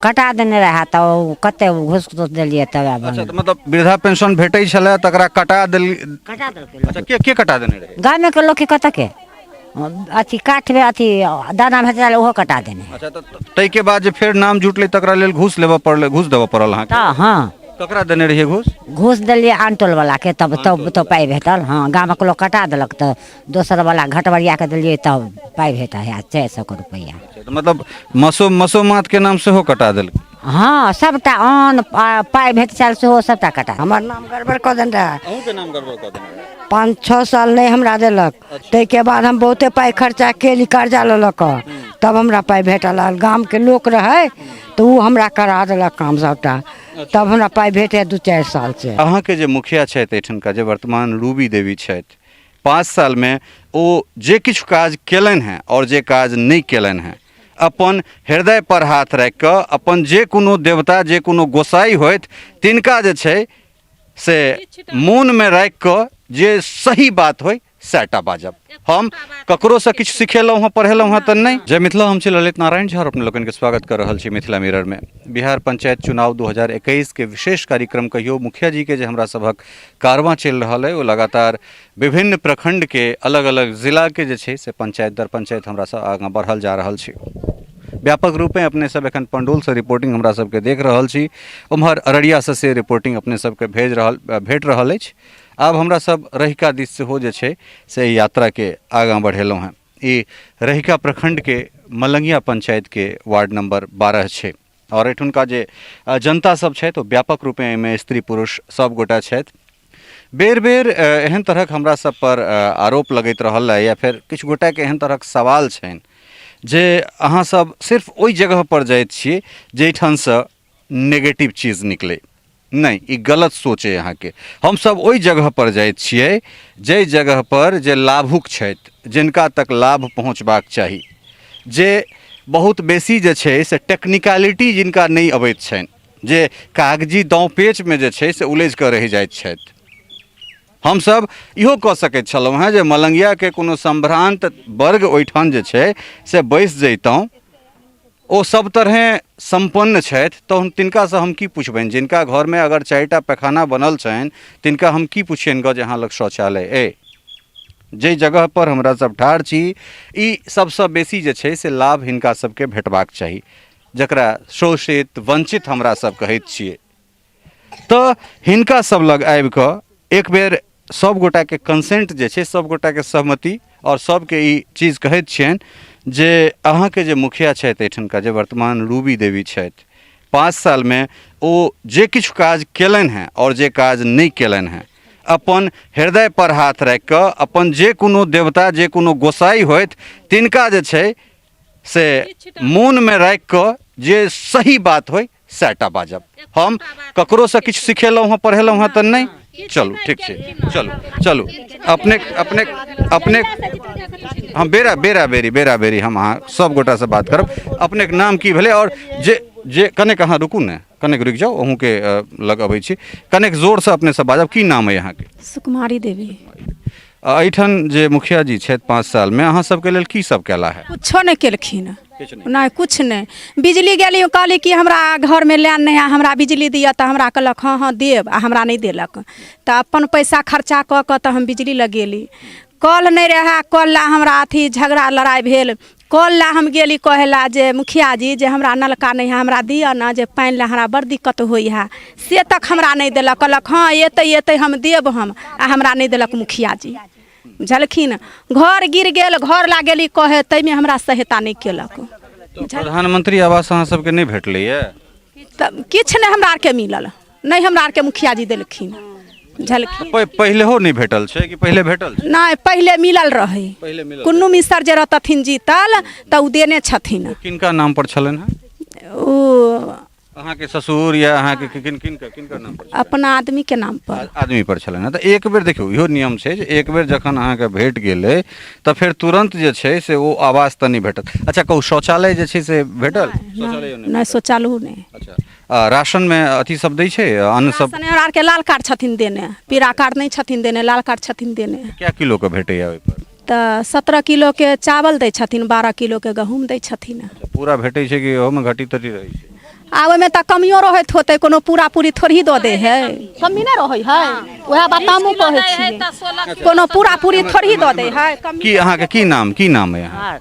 कटा देने रहए तऽ ओ कते घूस तूस देलियै तब आब अच्छा, तऽ मतलब वृद्धा पेंशन भेटै छलै तकरा कटा देल? कटा देलकै लोक। अच्छा, के के कटा देने रहै? गामेके लोकके कतऽ के अथी काठमे अथी दाना भेटल, ओहो कटा देने। अच्छा, तऽ ताहिके बाद जे फेर नाम जुटलै तकरा लेल घूस लेबऽ पड़लै, घूस देबऽ पड़ल अहाँके? तऽ हँ। ककरा देने रहियै घूस? घूस देलियै आन टोलवलाके, तब तब तऽ पाइ भेटल। हँ, गामक लोक कटा देलक तऽ दोसरवला घटबरियाके देलियै, तब पाइ भेटल है 400 के रुपैआ। अच्छा, तऽ मतलब मसोमातके नाम सेहो कटा देलकै? हँ, सबटा अन्न पाइ भेट छल सेहो सबटा कटा। हमर नाम गड़बड़ कऽ देने रहए। अहूँके नाम गड़बड़ कऽ देने रहए? 5-6 साल नहि हमरा देलक, ताहिके बाद हम बहुते पाइ खर्चा केली, कर्जा लऽ लऽ कऽ, तब हमरा पाइ भेटल। आ गामके लोक रहै तऽ ओ हमरा करा देलक काम सबटा, तब हमरा पाइ भेटै 2-4 साल से। अहाँके जे मुखिया छथि एहिठुनका, जे वर्तमान रूबी देवी छथि, 5 सालमे ओ जे किछु काज केलनि हेँ आओर जे काज नहि केलनि हेँ, अपन हृदय पर हाथ राखि कऽ, अपन जे कोनो देवता जे कोनो गोसाइ होथि तिनका जे छै से मोनमे राखि कऽ जे सही बात होइ सएह बाजब। हम ककरोसँ किछु सिखेलहुँ हँ, पढ़ेलहुँ हँ तऽ नहि। जय मिथिला, हम छी ललित नारायण झा और अपने लोकनिके स्वागत कर रहल छी मिथिला मिररमे। बिहार पंचायत चुनाव 2021 के विशेष कार्यक्रम कहियो, मुखिया जी के जे हमरा सभक कारवां चलि रहल अइ, ओ लगातार विभिन्न प्रखंडके अलग अलग जिलाके जे छै से पंचायत दर पंचायत हमरा सब आगाँ बढ़ल जा रहल छी। व्यापक रूपेँ अपने सब एखन पंडौलसँ रिपोर्टिंग हमरा सबके देख रहल छी, ओम्हर अररियासँ से रिपोर्टिंग अपने सबके भेट रहल अछि। आब हमरा सब रहिका दिस सेहो जे छै से एहि यात्राके आगाँ बढ़ेलहुँ हेँ। ई रहिका प्रखंडके मलंगिया पंचायतके वार्ड नंबर 12 छै आओर एहिठुनका जे जनता सब छथि ओ व्यापक रूपेँ एहिमे स्त्री पुरुष सब गोटा छथि। बेर बेर एहन तरहक हमरा सब पर आरोप लगैत रहल है या फेर किछु गोटाके एहन तरहक सवाल छनि जे अहाँ सब सिर्फ ओहि जगह पर जाइत छियै जाहिठामसँ नेगेटिव चीज निकलै। नहि, ई गलत सोच अइ अहाँके। हमसब ओहि जगह पर जाइत छियै जाहि जगह पर जे लाभुक छथि, जिनका तक लाभ पहुँचबाक चाही, जे बहुत बेसी जे छै से टेक्निकलिटी जिनका नहि अबैत छनि, जे कागजी दाँव पेचमे जे छै से उलझि कऽ रहि जाइत छथि। हमसब इहो कऽ सकैत छलहुँ हेँ जे मलंगियाके कोनो सम्भ्रान्त वर्ग ओहिठाम जे छै से बैस जैतहुँ, ओ सब तरहें सम्पन्न छथि तऽ तिनकासँ हम की पुछबनि? जिनका घरमे अगर 4टा पैखाना बनल छनि तिनका हम की पुछियनि गऽ जे अहाँ लग शौचालय अइ? जाहि जगहपर हमरा सब ठाढ़ छी ई सबसँ बेसी जे छै से लाभ हिनका सबके भेटबाक चाही, जकरा शोषित वञ्चित हमरा सब कहैत छियै। तऽ हिनका सब लग आबिकऽ एक बेर सब गोटाके कंसेंट जे छै, सब गोटाके सहमति आओर सबके ई चीज कहैत छियनि जे अहाँके जे मुखिया छथि एहिठुनका, जे वर्तमान रूबी देवी छथि, 5 सालमे ओ जे किछु काज केलनि हेँ आओर जे काज नहि केलनि हेँ, अपन हृदय पर हाथ राखि कऽ, अपन जे कोनो देवता जे कोनो गोसाइ होथि तिनका जे छै से मोनमे राखि कऽ जे सही बात होइ सएह बाजब। हम ककरोसँ किछु सिखेलहुँ हँ, पढ़ेलहुँ हँ तऽ नहि। चलू ठीक छै, चलू चलू। अपने अपने अपने हम बेरा बेरा बेरी बेरा बेरी हम अहाँ सब गोटासँ बात करब। अपनेके नाम की भेलै? आओर जे जे कनेक अहाँ रुकू ने, कनेक रुकि जाउ, अहूँके लग अबै छी। कनेक जोरसँ अपनेसँ बाजब। की नाम अइ अहाँके? सुकुमारी देवी। एहिठाम जे मुखिया जी छथि 5 सालमे अहाँ सबके लेल की सब केला है? कुछो नहि केलखिन। किछु नहि? नहि, कुछ नहि। बिजली गेली, कहली कि हमरा घरमे लाइन नहि है, हमरा बिजली दिअ, तऽ हमरा कहलक हँ हँ देब, आ हमरा नहि देलक। तऽ अपन पैसा खर्चा कऽ कऽ तऽ हम बिजली लगेली। कल नहि रहए, कल लए हमरा अथी झगड़ा लड़ाइ भेल। कल लए हम गेली कहै लए जे मुखिया जी जे हमरा नलका नहि है, हमरा दिअ ने, जे पानि लए हमरा बड़ दिक्कत होइ है। से तक हमरा नहि देलक। कहलक हँ एतै एतै हम देब हम, आ हमरा नहि देलक मुखिया जी, बुझलखिन। घर गिर गेल, घर लए गेली कहै, ताहिमे हमरा सहायता नहि केलक। प्रधानमंत्री आवास अहाँ सबके नहि भेटलैए? तऽ किछु नहि हमरा आरके मिलल, नहि हमरा आरके मुखिया जी देलखिन, बुझलखिन। पहिलेहो नहि भेटल छै कि पहिले भेटल छै? नहि, पहिले मिलल रहै। पहिले मिलल। कुन्नू मिसर जे रहतथिन जीतल तऽ ओ देने छथिन। किनका नाम पर छलनि हेँ? ओ अहाँके ससुर या अहाँके किन किनका किनका नाम पर छलनि? अपना आदमीके नाम पर। आदमी पर छलनि हेँ। तऽ एक बेर देखियौ, इहो नियम छै जे एक बेर जखन अहाँके भेट गेलै तऽ फेर तुरन्त जे छै से ओ आवास तऽ नहि भेटत। अच्छा कहू, शौचालय जे छै से भेटल? शौचालयो नहि? नहि, शौचालयो नहि। अच्छा, राशनमे अथी सब दै छै, अन्न सब? राशन हमरा आरके लाल कार्ड छथिन देने, पीरा कार्ड नहि छथिन देने, लाल कार्ड छथिन देने। कए किलोके भेटैए ओहिपर? तऽ 17 किलोके चावल दै छथिन, 12 किलोके गहूँम दै छथिन। पूरा भेटै छै कि ओहोमे घटी तटी रहै छै? आ ओहिमे तऽ कमियो रहैत होतै, कोनो पूरा पूरी थोड़ी दऽ दै है, कमी नहि रहै है, उएह बात हमहूँ कहै छियै, कोनो पूरा पूरी थोड़ी दऽ दै है कमी। की अहाँके की नाम अइ अहाँ?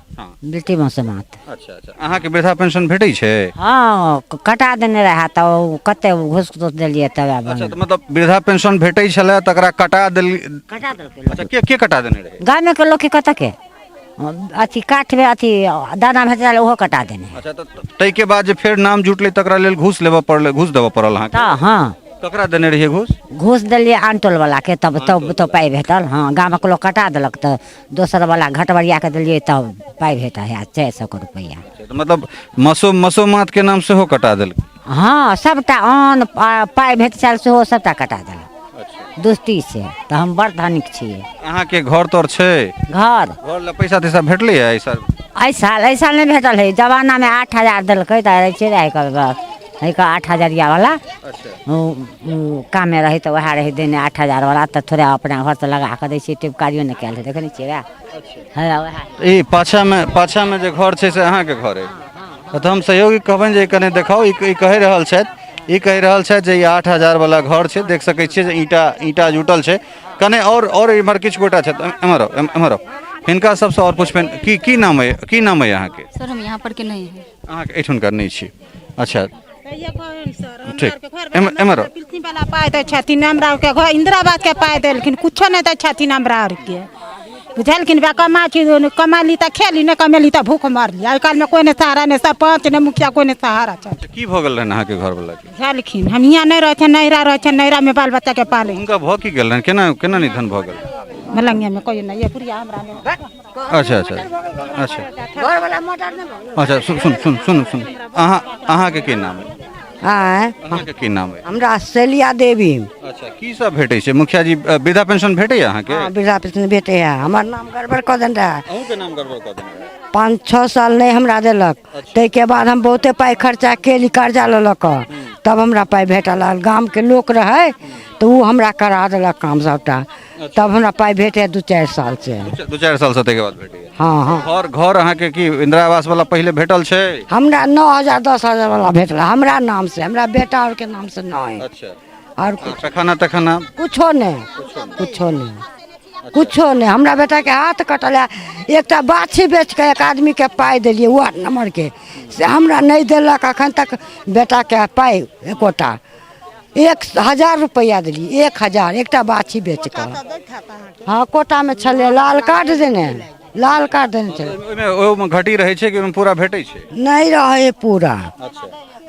बेटी मसमात। अच्छा अच्छा, अहाँके वृद्धा पेंशन भेटै छै? हँ, कटा देने रहए तऽ ओ कते घूस तूस देलियै तब आब। अच्छा, तऽ मतलब वृद्धा पेंशन भेटै छलै तकरा कटा देल? कटा देलकै। अच्छा, के कटा देने रहै? गामेके लोकके कतऽ के अथी काठमे अथी दाना भेटल, ओहो कटा देने। अच्छा, तऽ ताहिके बाद जे फेर नाम जुटलै तकरा लेल घूस लेबऽ पड़लै, घूस देबऽ पड़ल अहाँके? तऽ हँ। ककरा देने रहियै घूस? घूस देलियै आन टोलवलाके, तब तब तऽ पाइ भेटल। हँ, गामक लोक कटा देलक तऽ दोसरवला घटबरियाके देलियै तब पाइ भेटल है 400 रुपैआ। अच्छा, तऽ मतलब मसोमातके नाम सेहो कटा देलकै? हँ, सबटा अन्न पाइ भेट छल सेहो सबटा कटा देलक दोस्ती से। तऽ हम बड़ धनिक छियै। अहाँके घर तर छै? घर घर लए पैसा तैसा भेटलै एहि साल? एहि साल नहि भेटल है। जमानामे 8000 देलकै तऽ रहै छै रहै कऽ है कऽ 8000 वाला। ओ कामे रहै तऽ वएह रहै देने 8000 वाला, तऽ थोड़े अपना घरसँ लगा कऽ दै छियै। टिपकारियो नहि कयल है, देखै नहि छियै, वएह है वएह। ई पाछामे जे घर छै से अहाँके घर अइ? तऽ हम सहयोगी कहबनि जे कने देखाउ। ई कहि रहल छथि जे ई 8000 वाला घर छै। देख सकै छियै जे ईंटा ईंटा जुटल छै कने। आओर इम्हर किछु गोटा छथि। एम्हर आउ, एम्हर आउ, हिनका सबसँ आओर पुछबनि। की की नाम अइ, की नाम अइ अहाँके? सर, हम यहाँ पर के नहीं हैं। अहाँके एहिठुनका नहि छी? अच्छा, ठीक, एम्हर आउ। पेंशन वाला पाइ दै छथिन हमरा आरके घर, इंदिरा आवासके पाइ देलखिन, कुछो नहि दै छथिन हमरा आरके, बुझलखिन बा। कमा छी, कमाली तऽ खेली, नहि कमेली तऽ भूख मरली। आइ काल्हिमे कोइ नहि सहारा, नहि सरपञ्च, नहि मुखिया, कोइ नहि सहारा छै। अच्छा, की भऽ गेल रहनि अहाँके घरवलाके? बुझलखिन, हम हियाँ नहि रहै छियै, नैहरा रहै छियै, नैहरामे बाल बच्चाके पालै। हुनका भऽ की गेल रहनि? केना केना निधन भऽ गेल? मलंगियामे कहियो नहि ये बुढ़िया हमरा नहि। अच्छा अच्छा अच्छा अच्छा, सुन सुन सुन सुन सुन, अहाँके की नाम अइ? आँय? अहाँके की नाम अइ? हमरा शैलिया देवी। अच्छा, की सब भेटै छै मुखिया जी? वृद्धा पेंशन भेटैया अहाँके? हँ, वृद्धा पेंशन भेटै है। हमर नाम गड़बड़ कऽ देने रहए। अहूँके नाम गड़बड़ कऽ देने रहए? 5-6 साल नहि हमरा देलक। ताहिके बाद हम बहुते पाइ खर्चा केली, कर्जा लऽ लऽ कऽ, तब हमरा पाइ भेटल। गामके लोक रहै तऽ ओ हमरा करा देलक काम सभटा, तब हमरा पाइ भेटै 2-4 साल से। 2-4 साल से ताहिके बाद भेटैया? हँ हँ। घर घर अहाँके की इंदिरा आवास वाला पहिले भेटल छै? हमरा 9000 10,000 वाला भेटल हमरा नाम से, हमरा बेटा आरके नाम से नहि। आओर पैखाना तखाना? कुछो नहि, कुछो नहि, कुछो नहि। हमरा बेटाके हाथ कटल है, एकटा बाछी बेच कऽ एक आदमीके पाइ देलियै वार्ड नंबरके, से हमरा नहि देलक अखन तक बेटाके पाइ एकोटा। 1000 रुपैआ देलियै, 1000, एकटा बाछी बेच कऽ। हँ, कोटामे छलै, लाल कार्ड देने, लाल कार्ड देने छलै। ओहिमे ओहिमे घटी रहै छै कि ओहिमे पूरा भेटै छै? नहि रहै पूरा।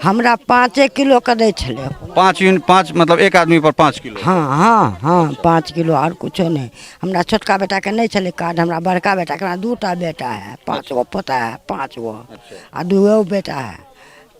हमरा 5 किलोके दै छलै। 5 यूनिट, 5, मतलब एक आदमी पर 5 किलो? हँ हँ हँ, 5 किलो, आओर कुछो नहि। हमरा छोटका बेटाके नहि छलै कार्ड, हमरा बड़का बेटाके। हमरा 2 टा बेटा है, 5 गो पोता है, 5 गो आ 2 गो बेटा है।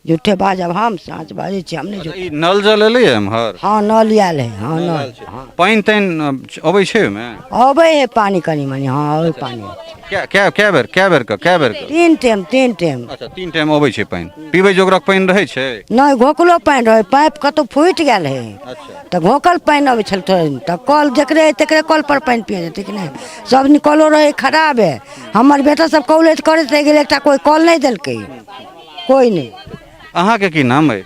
झूठे बाजब हम? साँच बाजै छी हम, नहि झूठ। ई नल जल एलैया एम्हर? हँ, नल आयल है, हँ, नल, हँ। पानि तानि अबै छै ओहिमे? अबै है पानि कनि मनि, हँ, अबै पानि। कै कै कै बेर कै बेर के कै बेर के? 3 टाइम, 3 टाइम। अच्छा, 3 टाइम अबै छै पानि। पीबै जोगरक पानि रहै छै? नहि, घोकलो पानि रहै, पाइप कतहु फूटि गेल है। तऽ घोकल पानि अबै छल थोड़े, तऽ कल जकरे हइ तकरे कल पर पानि पिए जेतै कि नहि? सब कलो रहै खराब है। हमर बेटा सब कॉलेज करैत रहि गेल, एकटा कोइ कल नहि देलकै, कोइ नहि। अहाँके की नाम अइ?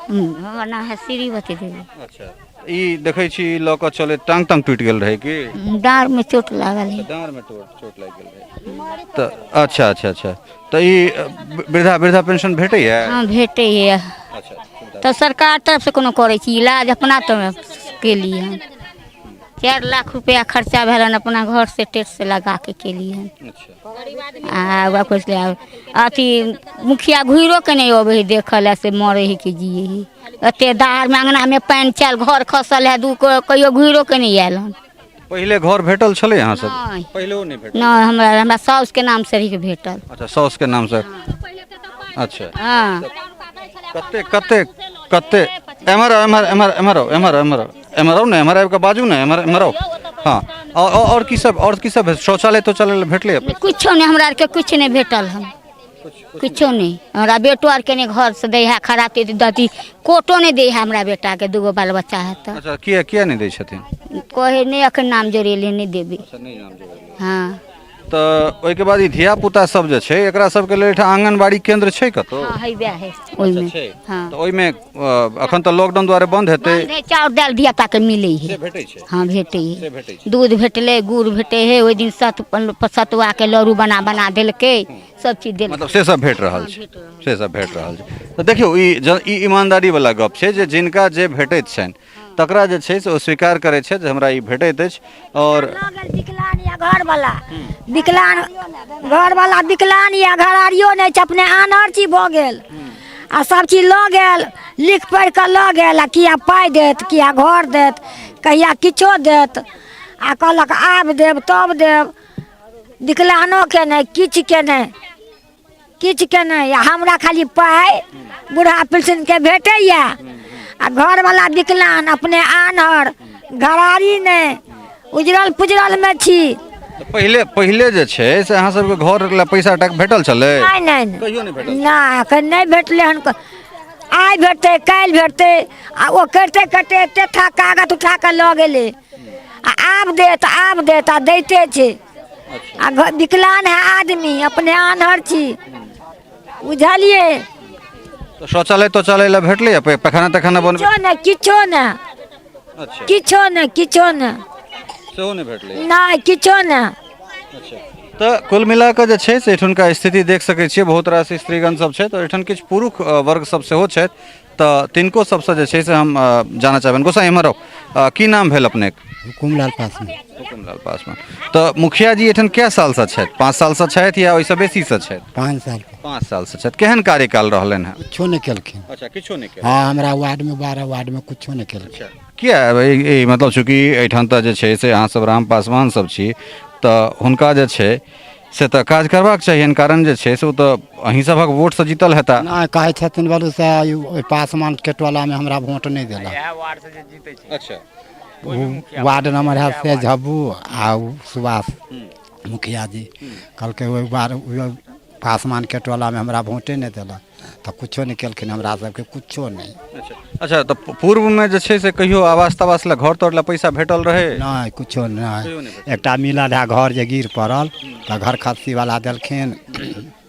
हमर नाम है श्रीवती देवी। अच्छा, ई देखै छी लऽ कऽ चलैत टांग तांग टूटि गेल रहै की? डाँर में चोट लागल है। डाँर में चोट लागि गेल रहै तऽ। अच्छा अच्छा अच्छा, तऽ ई वृद्धा वृद्धा पेंशन भेटैया? हाँ, भेटै है। तऽ सरकार तरफ से कोनो करै छी इलाज? अपना तऽ केली हन, 4 लाख रुपया खर्चा भेलन, अपना घर से टेट से लगा के केली हन। आ ओकरा कुछ अथी मुखिया घुरो के नहि अबै है देखऽ लए, से मरै है कि जियै है। एते दाहरमे अङ्गनामे पानि चल घर खसल है दू, कहियो घुरो के नहि आयल हन। पहिले घर भेटल छलै अहाँ सब? नहि। पहिलेओ नहि भेटल? नहि, हमरा हमरा साउसके नाम से रही भेटल। अच्छा, साउसके नाम से, अच्छा। हँ। कते कते कते, एम्हर आउ, एम्हर एम्हर एम्हर आउ, एम्हर एम्हर आउ, एम्हर आउ ने, एम्हर आबि कऽ बाजू ने, एम्हर एम्हर आउ। हँ, आओर आओर आओर की सब, आओर की सब शौचालय तौचालय लए भेटलै? कुछो नहि, हमरा आरके कुछ नहि भेटल हन, कुछो नहि। हमरा बेटो आरके नहि घर से दै है, खराब अथी कोटो नहि दै है हमरा बेटाके, दूगो बाल बच्चा है तऽ। अच्छा, किया किया नहि दै छथिन? कहे नहि, अखन नाम जोड़ेले, नहि देबै। अच्छा, नहि नाम जोड़ेलै। हँ। तऽ ओहिके बाद ई धियापुता सब जे छै एकरा सबके लेल एहिठाम आंगनबाड़ी केंद्र छै कतौ? हँ, हेबे है ओहिमे। छै। हँ। तऽ ओहिमे अखन तऽ लॉकडाउन दुआरे बंद हेतै। बंद है, चाउर दालि धियापुता के मिलै है। से भेटै छै? हँ, भेटै से है। भेटै छै। दूध भेटलै, गुड़ भेटै है। ओहि दिन सतुआ के लड्डू बना बना देलकै, सब चीज देलकै। मतलब से सब भेट रहल छै, से सब भेट रहल छै। तऽ देखियौ, ई ईमानदारी वाला गप छै जे जिनका जे भेटैत छनि तकरा जे छै से ओ स्वीकार करै छथि जे हमरा ई भेटैत अछि। और विकलांग या घरवाला विकलांग, घरवाला विकलांग या घरारियो नहि छै, अपने आनर छी भऽ गेल आ सब चीज लऽ गेल, लिख पढ़ि कऽ लऽ गेल। आ किया पाइ देत, किया घर देत, कहिया किछो देत? आ कहलक आब देब तब देब। विकलांगोके नहि, किछुके नहि, किछुके नहि। आ हमरा खाली पाइ बूढ़ा पेंशनके भेटैए आ घरवला विकलांग, अपने आन्हर, घरारी नहि, उजरल पुजरलमे छी। तऽ पहिले पहिले जे छै से अहाँ सबके घर लए पैसा टाका भेटल छलै? नहि नहि नहि। कहियो नहि भेटल? नहि, एखन नहि भेटलै हन। आइ भेटतै, काल्हि भेटतै। आ ओ करिते करिते एते था कागज उठा कऽ लऽ गेलै आ आब देत, आब देत, आ दैते छै। आ विकलांग है आदमी, अपने आन्हर छी, बुझलियै? तऽ शौचालय तौचालय लए भेटलै? पैखाना तैखाना बनबै? किछो नहि, किछो नहि। अच्छा। किछो नहि, किछो नहि। सेहो नहि भेटलै? नहि, किछो नहि। अच्छा, तऽ कुल मिला कऽ जे छै से एहिठुनका स्थिति देख सकै छियै। बहुत रास स्त्रीगण सब छथि और एहिठाम किछु पुरुष वर्ग सब सेहो छथि, तऽ तिनको सबसँ जे छै से हम जानऽ चाहबनि। गोसाई, एम्हर आउ। की नाम भेल अपनेके? हुकुमलाल पासवान। हुकुमलाल पासवान। तऽ मुखिया जी एहिठाम कए सालसँ छथि? 5 सालसँ छथि या ओहिसँ बेसीसँ छथि? 5 साल। 5 सालसँ छथि। केहन कार्यकाल रहलनि हेँ? कुछो नहि केलखिन। अच्छा, किछो नहि केलखिन? हँ, हमरा वार्डमे, 12 वार्डमे कुछो नहि केलखिन। किया? ई मतलब चूँकि एहिठाम तऽ जे छै से अहाँ सब राम पासवान सब छी, तऽ हुनका जे छै से तऽ काज करबाक चाहियनि, कारण जे छै से ओ तऽ अहीं सभक वोटसँ जीतल हेता। नहि, कहै छथिन बोलू से ओहि पासवानके टोलामे हमरा वोट नहि देलक। अच्छा। ओ वार्ड नंबर है से झब्बू आ ओ सुभाष मुखिया जी कहलकै ओहि वार्ड ओहि पासवानके टोलामे हमरा वोटे नहि देलक, तऽ कुछो नहि केलखिन हमरा सबके, कुछो नहि। अच्छा, तऽ पूर्वमे जे छै से कहियो आवास तावास लए, घर तर लए पैसा भेटल रहै? नहि, कुछो नहि। एकटा मिलल है घर जे गिर पड़ल तऽ घर खस्सीवला देलखिन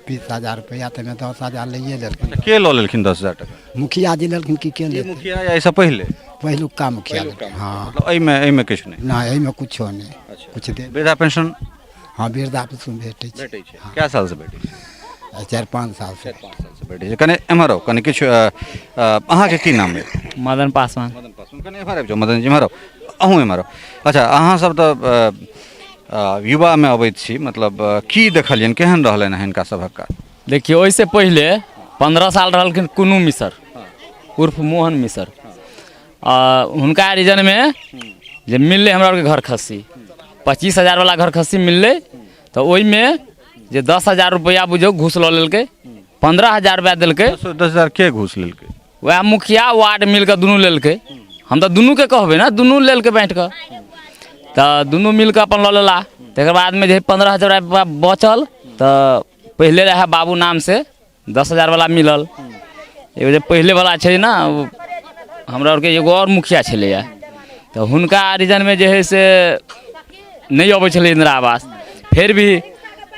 20,000 रुपैआ, ताहिमे 10,000 लैए लेलखिन। अच्छा, के लऽ लेलखिन 10,000 टका? मुखिया जी लेलखिन। की के ई लेतै? मुखिया या एहिसँ पहिले? पहिलुका मुखिया लेलखिन। हँ। मतलब एहिमे किछु नहि? नहि, एहिमे कुछो नहि, किछु दे। वृद्धा पेंशन? हँ, वृद्धा पेंशन भेटै छै। भेटै छै। कए सालसँ भेटै छै? 4-5 सालसँ। 4-5 सालसँ भेटै छै। कने एम्हर आउ, कने किछु अहाँके की नाम भेल? मदन पासवान। मदन पासवान। कने एम्हर आबि जाउ मदन जी, एम्हर आउ, अहूँ एम्हर आउ। अच्छा, अहाँ सब तऽ युवामे अबैत छी, मतलब की देखलियनि, केहन रहलनि हिनका सभक काज? देखियौ, ओहिसँ पहिले 15 साल रहलखिन कुनू मिसर उर्फ मोहन मिसर, आ हुनका रीजनमे जे मिललै हमरा आरके घर खस्सी, 25,000 वाला घर खस्सी मिललै, तऽ ओहिमे जे 10,000 रुपैआ बुझियौ घूस लऽ लेलकै, 15,000 रुपैआ देलकै। 10,000 के घूस लेलकै? वएह मुखिया वार्ड मिलके दुनू लेलकै। हम तऽ दुनूके कहबै ने, दुनू लेलकै बाँटि कऽ, तऽ दुनू मिलके अपन लऽ लेला। तकर बादमे जे 15,000 रुपैआ बचल, तऽ पहिले रहए बाबू नामसँ 10,000 वाला मिलल। एगो जे पहिलेवला छै ने, ओ हमरा आरके एगो आओर मुखिया छलैए, तऽ हुनका रीजनमे जे हइ से नहि अबै छलै इन्दिरा आवास, फेर भी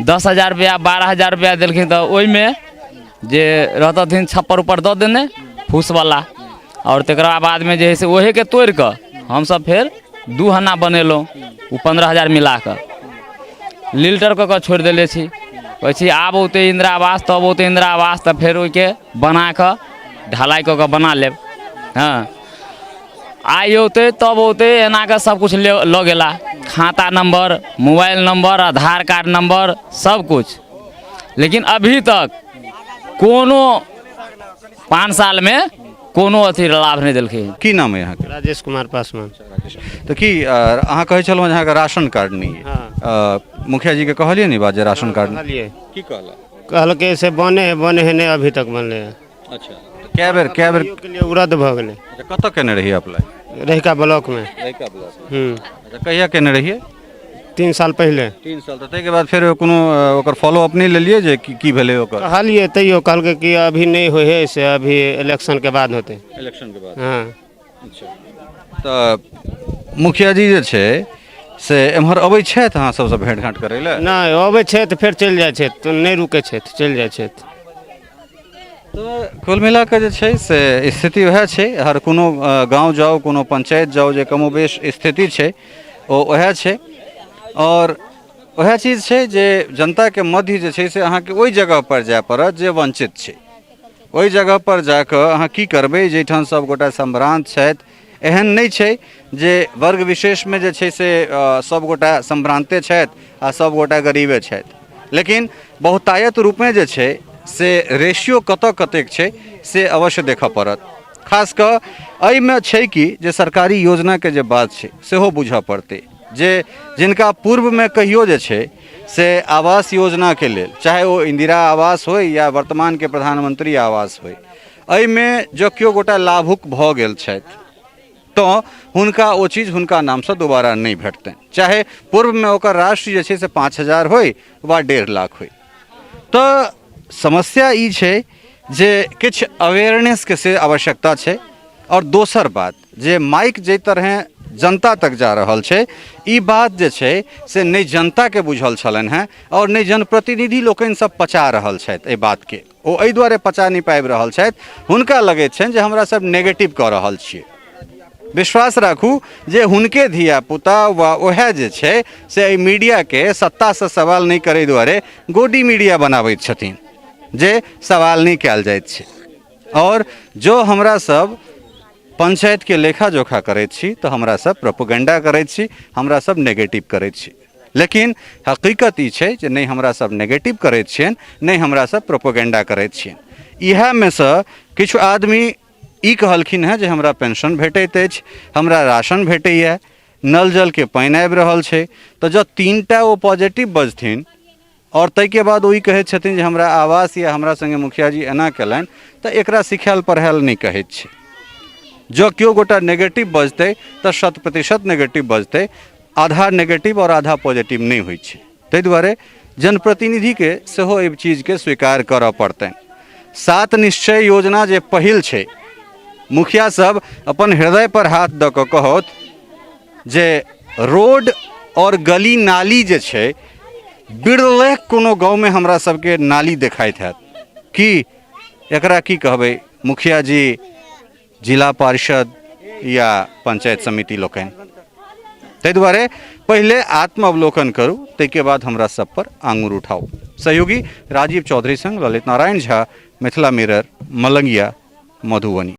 10,000 रुपैआ 12,000 रुपैआ देलखिन। तऽ ओहिमे जे रहतथिन छप्पर उप्पर दऽ देने फूसवला, आओर तकरा बादमे जे हइ से ओहेके तोड़ि कऽ हमसब फेर 2 हन्ना बनेलहुँ। ओ 15,000 मिला कऽ लील्टर कऽ कऽ छोड़ि देले छी। कहै छी आब औतै इन्दिरा आवास, तब औतै इन्दिरा आवास, तऽ फेर ओहिके बना कऽ ढालाइ कऽ कऽ बना लेब। हँ, आइ औतै तब औतै, एना कऽ सबकिछु लऽ गेला, खाता number, mobile number, Aadhaar card number, सबकिछु। लेकिन अभी तक कोनो 5 सालमे कोनो अथी लाभ नहि देलखिन। की नाम है अहाँके? राजेश कुमार पासवान। तऽ की अहाँ कहै छलहुँ जे अहाँके राशन कार्ड नहि अइ? हँ। मुखिया जीके कहलियै ने ई बात जे राशन कार्ड नहि? कहलियै। की कहलक? कहलकै से बने है, बने है, नहि अभी तक बनलै है। अच्छा, तऽ कए बेर, कए बेर? के लिए रद्द भऽ गेलै। अच्छा, कतऽ केने रहियै अप्लाई? रहिका ब्लॉकमे। रहिका ब्लॉकमे। अच्छा, कहिया केने रहियै? 3 साल पहिले। 3 साल। तऽ ताहिके बाद फेर कोनो ओकर फॉलो अप नहि लेलियै जे की भेलै ओकर? कहलियै तैयो कहलकै कि अभी नहि होइ है, से अभी इलेक्शनके बाद होतै। इलेक्शनके बाद? हँ। अच्छा, तऽ मुखिया जी जे छै से एम्हर अबै छथि अहाँ सबसँ भेँट घाँट करै लए? नहि, अबै छथि फेर चलि जाइ छथि, तऽ नहि रुकै छथि, चलि जाइ छथि। तऽ कुल मिला कऽ जे छै से स्थिति वएह छै। हर कोनो गाँव जाउ, कोनो पंचायत जाउ, जे कमोबेश स्थिति छै ओ वएह छै। आओर वएह चीज छै जे जनताके मध्य जे छै से अहाँके ओहि जगहपर जाय पड़त जे वञ्चित छै। ओहि जगहपर जाकऽ अहाँ की करबै जाहिठाम सभगोटा सम्भ्रान्त छथि? एहन नहि छै जे वर्ग विशेषमे जे छै से सभगोटा सम्भ्रान्ते छथि आ सभगोटा गरीबे छथि, लेकिन बहुतायत रूपमे जे छै से रेशियो कतऽ कतेक छै से अवश्य देखऽ पड़त। खास कऽ एहिमे छै कि जे सरकारी योजनाके जे बात छै सेहो बुझऽ पड़तै जे जिनका पूर्वमे कहियो जे छै से आवास योजनाके लेल, चाहे ओ इन्दिरा आवास होइ या वर्तमानके प्रधानमंत्री आवास होइ, एहिमे जँ केओ गोटा लाभुक भऽ गेल छथि तऽ हुनका ओ चीज हुनका नामसँ दोबारा नहि भेटतनि, चाहे पूर्वमे ओकर राशि जे छै से 5000 होइ वा 1.5 लाख होइ। तऽ समस्या ई छै जे किछु अवेयरनेसके से आवश्यकता छै। आओर दोसर बात जे माइक जाहि तरहेँ जनता तक जा रहल छै, ई बात जे छै से नहि जनताके बुझल छलनि हेँ आओर नहि जनप्रतिनिधि लोकनि सब पचा रहल छथि एहि बातके। ओ एहि दुआरे पचा नहि पाबि रहल छथि, हुनका लगैत छनि जे हमरा सब नेगेटिव कऽ रहल छियै। विश्वास राखू जे हुनके धियापुता वा ओएह जे छै से एहि मीडियाके सत्तासँ सवाल नहि करै दुआरे गोडी मीडिया बनाबैत छथिन जे सवाल नहि कयल जाइत छै। आओर जो हमरा सब पंचायतके लेखा जोखा करैत छी तऽ हमरा सब प्रोपोगंडा करैत छी, हमरा सब नेगेटिव करैत छी, लेकिन हकीकत ई छै जे नहि हमरा सब नेगेटिव करैत छियनि, नहि हमरा सब प्रोपोगंडा करैत छियनि। इएहमे सँ किछु आदमी ई कहलखिन हेँ जे हमरा पेंशन भेटैत अछि, हमरा राशन भेटैए, नल जलके पानि आबि रहल छै। तऽ जँ 3टा ओ पॉजिटिव बजथिन आओर ताहिके बाद ओ ई कहैत छथिन जे हमरा आवास या हमरा सङ्गे मुखिया जी एना कयलनि, तऽ एकरा सिखायल पढ़ायल नहि कहैत छै। जँ केओ गोटा नेगेटिव बजतै तऽ 100% नेगेटिव बजतै, आधा नेगेटिव आओर आधा पॉजिटिव नहि होइ छै। ताहि दुआरे जनप्रतिनिधिके सेहो एहि चीजके स्वीकार करऽ पड़तनि। सात निश्चय योजना जे पहिल छै, मुखिया सब अपन हृदय पर हाथ दऽ कऽ कहत जे रोड आओर गली नाली जे छै, बिरले कोनो गाँवमे हमरा सबके नाली देखाइत हैत की? एकरा की कहबै मुखिया जी, जिला पार्षद या पंचायत समिति लोकनि? ताहि दुआरे पहिले आत्मावलोकन करू, ताहिके बाद हमरा सब पर आंगुर उठाउ। सहयोगी राजीव चौधरी संग ललित नारायण झा, मिथिला मिरर, मलंगिया, मधुबनी।